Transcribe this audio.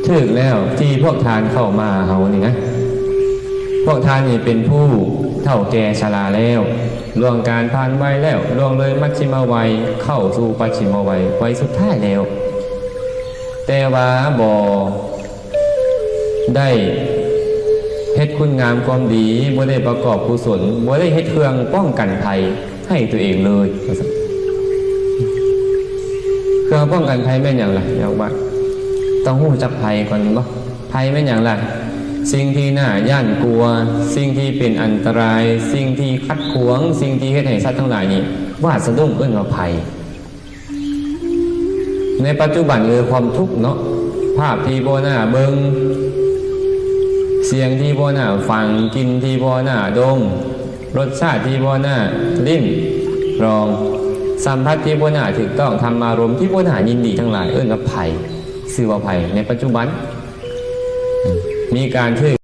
ຖືກແລ້ວທີ່ພວກທ່ານເຂົ້າມາຫາເຮົານີ້ນະ. ພວກທ່ານນີ້ເປັນຜູ້ເຖົ້າແກ່ຊະລາແລ້ວ, ລ່ວງການຜ່ານໄວແລ້ວ, ລ່ວງເລີຍມັດຊິມະໄວ, ເຂົ້າສູ່ປັດຊິມະໄວ, ໄວສຸດທ້າຍແລ້ວ. ແຕ່ວ່າບໍ່ໄດ້ເຮັດຄຸນງາມຄວາມດີ, ບໍ່ໄດ້ປະກອບກຸສົນ, ບໍ່ໄດ້ເຮັດເຄື່ອງປ້ອງກັນໄພໃຫ້ຕົວເອງເລີຍ. ເຄື່ອງປ້ອງກັນໄພແມ່ນຫຍັງລະ? ຢາກວ່າ ຕ້ອງຮູ້ຈັກໄພກ່ອນແມ່ນບໍ່? ໄພແມ່ນຫຍັງລະ? ສິ່ງທີ່ໜ້າຢ້ານກົວ, ສິ່ງທີ່ເປັນອັນຕະລາຍ, ສິ່ງທີ່ຂັດຂວາງ, ສິ່ງທີ່ເຮັດໃຫ້ສັດທັງຫຼາຍນີ້ຫວາດສະດຸ້ງ ເອີ້ນວ່າໄພ. ໃນປັດຈຸບັນຄືຄວາມທຸກເນາະ, ພາບທີ່ບໍ່ໜ້າເບິ່ງ, ສຽງທີ່ບໍ່ໜ້າຟັງ, ກິ່ນທີ່ບໍ່ໜ້າດົມ, ລົດຊາດທີ່ບໍ່ໜ້າລິ້ມລອງ, ສຳຜັດທີ່ບໍ່ໜ້າຖືກຕ້ອງ, ທຳມາລົມທີ່ບໍ່ໜ້າຍິນດີທັງຫຼາຍ ເອີ້ນວ່າໄພ, ຊື່ວ່າໄພໃນປັດຈຸບັນ. ມີການຖືກ